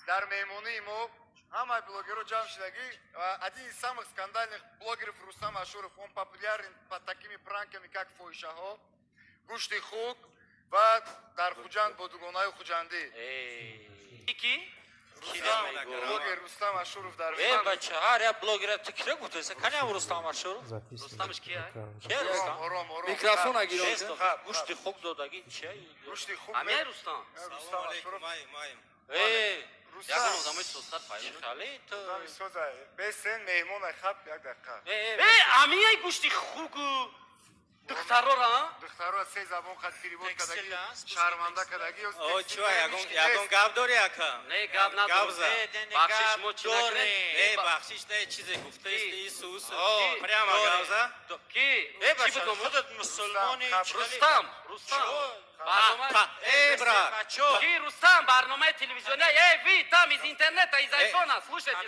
Дар меҳмонии мо ҳамаи блогерҳо ҷамъ шудагӣ. Один из самых скандальных блогеров Рустам Ашуров. Он популярен под такими пранками, как фоҳишаҳо, гӯшти хук ва дар Хуҷанд бо дугонаи хуҷандӣ. Ки? Блогер Рустам Ашуров дар Э, бача, ҳар як блогера ту кира гуфтаиса? Каням Рустам Ашуров? Рустамш ки? Ке Рустам? Ором, ором. Микрофон агирон. Гӯшти хук додагӣ чи? Гӯшти хук. Амия Рустам. Рустам Ашуров. Э, Ягон одамои созтар пайдо. Хали ту. Соза, бесен меҳмона хаб як дақиқа. Э, амияй гӯшти хуку духтарора? Духтарора се забон хат перевод кадаги, шарманда кадаги. О, чува, ягон гап дори, ака? Не, гап надорам. Бахшиш мо чӣ накунем? Не, бахшиш не, чизе гуфтаист, Исус. Прямо гап за. Ки? Э, бача, худат мусулмони. Рустам, Рустам. Барнома. Э, брат. Ки Рустам, барномаи телевизиония. Эй, вы там из интернета, из айфона, слушайте.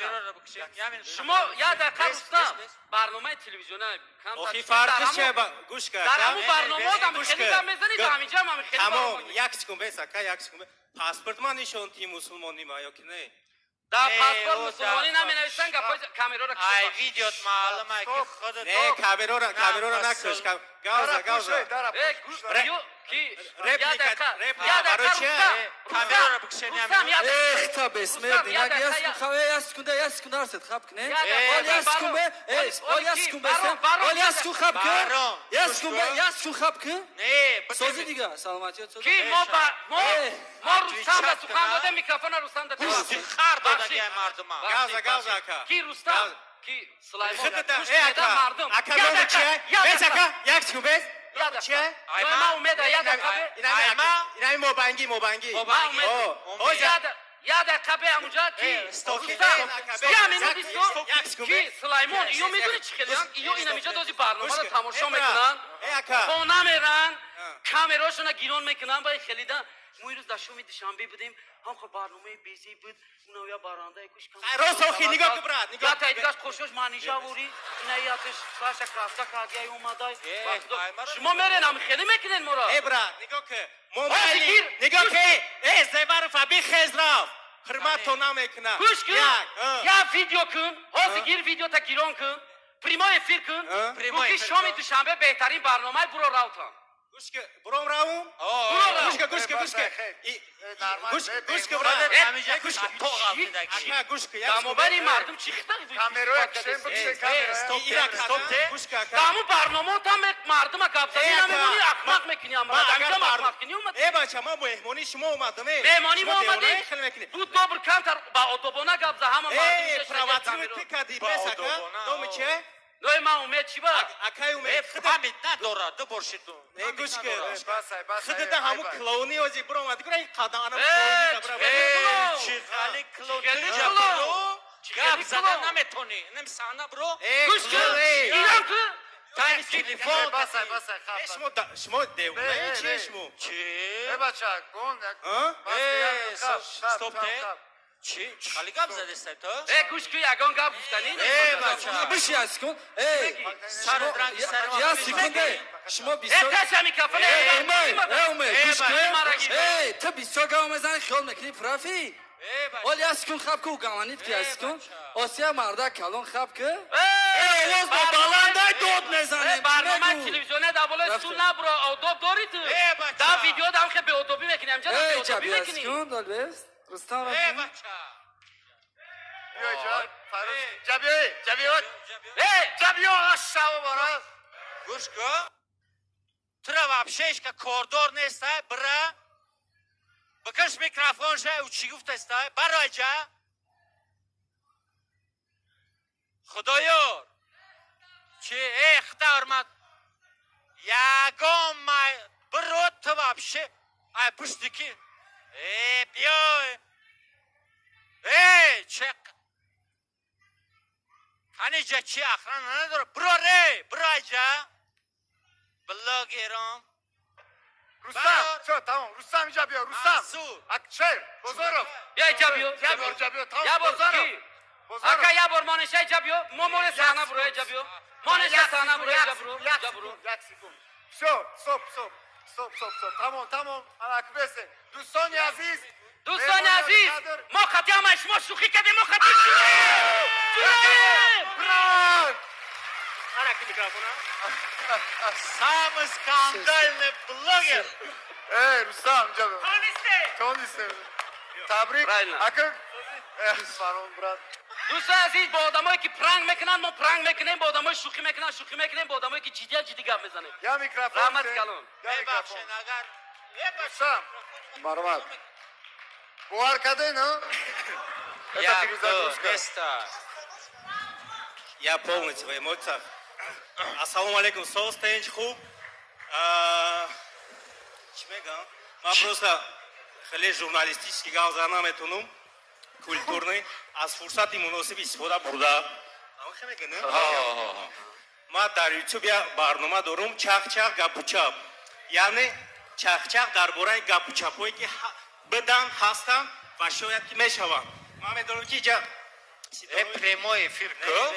Шумо я дақиқа Рустам. Барномаи телевизиония. Охи фарқиш че, гӯш кар. Дар ҳамун барнома одам хеле гап мезанӣ, дар ҳаминҷа ҳам хеле. Тамом, як секунд бес, ака, як секунд. Паспорт ман нишон ти мусулмонӣ ма ё ки не? Дар паспорт мусулмонӣ наменависанд, гапҳои камераро кушед. Ай, видеот маълум ай ки худат. Не, камераро, камераро накуш. Гавза, гавза. Э, гӯш ки реплика, реплика барои чи? Камераро бикушед. Эх, та бесмерди. Як я секунда, я секунда арсед хаб кне. Ол я секунда, эй, ол я секунда, ол я секунда хаб ки. Я секунда, я секунда хаб ки. Не, сози дига, саломатият сози. Ки мо ба мо Рустам ба сухан додем, микрофона Рустам да. Хар додаги мардума. Гавза, гавза ака. Ки Рустам, ки Сулаймон. Эй, ака, ака, номи чи? Бес ака, як секунд бес. Че? Ма умеда, я дақиқа. Инами мобанги, мобанги. Я дақиқа бе амуҷа ки Рустам. Я минут исто. Ки Сулаймон, иё медони чӣ хелиян? Иё инамиҷа дози барномаро тамошо мекунанд. Хона меран, камерашона гирон мекунанд ба хелида. Мо ирӯз дар шоми душанбе будем, ҳам хо барномаи безӣ буд, уна я барандаи гӯш кан. Рост охи, нигоҳ кун, брат, нигоҳ. Я та дигаш қошош манижа вори, ина ятш саша крафта кардия омадай. Шумо мерен ам хеле мекунен моро. Э, брат, нигоҳ кун. Мо майли, нигоҳ кун. Э, Зеваров аби хез рафт. Ҳурмат то намекунад. Гӯш кун. Я видео кун, ҳозир гир видеота гирон кун. Прямой эфир кун. Гӯ шоми душанбе беҳтарин барномаи буро равтан. Гӯшка, буром равум? Гӯшка, гӯшка, гӯшка. Гӯшка, гӯшка, брат. Гӯшка. Ака, гӯшка. Дар мобайни мардум чӣ хита? Камероя кушем, бикушем камероя. Стоп, гӯшка, ака. Дар ҳамун барномао там мардума гапзанӣ намемонӣ, ахмақ мекунӣ амра. Дар инҷа ахмақ кунӣ омадӣ. Э, бача, ма меҳмонии шумо омадам, э. Меҳмонии мо омадӣ? Буд добр камтар ба одобона гап за ҳама мардум. Э, провоцируй ты кади, бес, ака. Номи че? Ной ма умед чӣ ба? Акай умед. Фаҳмид надорад, ду бор шиду. Не, гӯшка. Басай, басай. Худата ҳамун клоуни ози буромад. Гура ин қадам ана клоуни бра. Чӣ хали клоун бро? Гап зада наметонӣ. Нем саҳна бро. Гӯшка. Ирам ту. Тайм телефон. Басай, басай, хаб. Шумо шумо девона чи шумо? Чӣ? Э, бача, гон як. Э, стоп те. Чӣ? Хали гап задестай ту? Э, гӯш ку, ягон гап гуфтанӣ? Э, бача. Биши як секунд. Эй, сар ранги сар. Я секунда. Шумо бисёр. Э, таша микрофон. Эй, эй, умед, гӯш кун. Эй, ту бисёр гап мезанӣ, хиёл мекунӣ профи. Ол я секунд хаб ку, гаманит ки я секунд. Осия марда калон хаб ку. Эй, овоз бо баландай дод мезанем. Барномаи телевизиония дар болои стул набро, одоб дорӣ ту. Дар видео дам хе беодобӣ мекунӣ, ҳамҷа Эй, беодобӣ я мекунӣ. секунд, албес. Рустам Э, рафт. бача. Биё ҷа, Фаррух. Ҷа биё, ҷа биё. Э, Ҷа биё, ашшаво бора. Гӯш кун. Тура вообще ҳечка кордор нестай, бира. Бикаш микрофон ша, ӯ чӣ гуфтастай? Барой ҷа. Худоёр. Чӣ, э, хита ҳурмат. Ягон май биро ту вообще. Ай пушти ки. Э, биёй. Э, че Каниҷа чи охрана надора? Биро ре, бирой ҷа. Блогером. Рустам, всё, тамом. Рустам инҷа биё, Рустам. Мансур. Акшер, Бозоров. Бия ҷа биё. Я бор, ҷа биё, тамом. Я бор, Бозоров. ки? Бозоров. Ака, я бор монеша ҷа биё. Мо моне саҳна буро, ҷа биё. Монеша саҳна буро, ҷа буро, ҷа буро. Як секунд. Всё, стоп, стоп. Стоп, стоп, стоп. Тамом, тамом. Ана акбесе. Дӯстони азиз, Дӯстони азиз, мо қати ҳамаи шумо шӯхӣ кардем, мо қати ҷураем. Пранк! Араки микрофона. Самый скандальный блогер. Эй, Рустам, ҷаб. Тонисте. Тонисте. Табрик. Правильно. Ака, фармон, брат. Дӯстони азиз, бо одамое ки пранк мекунанд, мо пранк мекунем, бо одамое шӯхӣ мекунанд, шӯхӣ мекунем, бо одамое ки ҷиддиян, ҷиддӣ гап мезанем. Я микрофон. Раҳмат калон. Я микрофон. Мебахшен, агар Рустам. Марҳамат. Бовар кардем, а? Это Я перезагрузка. место. Я полностью в эмоциях. Ассалому алейкум, соз, тинч, хуб. Чӣ мегам? Ман просто хеле журналистически гап зада наметунам. Культурный. Аз фурсати муносиб истифода бурда. Ама хе мега, не? Ман дар YouTube як барнома дорум, чах-чах гапу-чап. Яъне чах-чах дар бораи гапу-чапҳое ки бидан, ҳастанд ва шояд ки мешаванд. Ман медонам ки иҷа Э, прямой эфир Не, ку?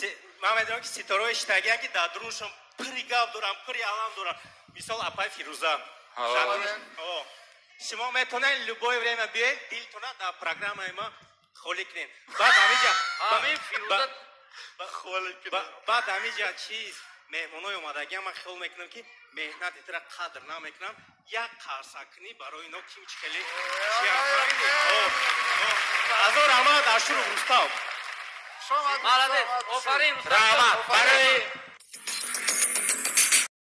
не. Ман медонам ки ситораҳои штагиян ки дар дуруншон пури гап доранд, пури алам доранд. Мисол, апай Фирӯза. О, шумо метавонед любое время биёед, дилтона дар программаи ма холӣ кунед. Баъд ҳамиҷа Ҳамин Фирӯза баъд ҳамиҷа чиз, меҳмонои омадагиам, ман хиёл мекунам ки меҳнати тира қадр намекунам. Як қарсакунӣ барои ино ким чи хеле. Ҳазор раҳмат, Ашуров Рустам. Шомад. Молодец, офарин, Рустам. Раҳмат. Барои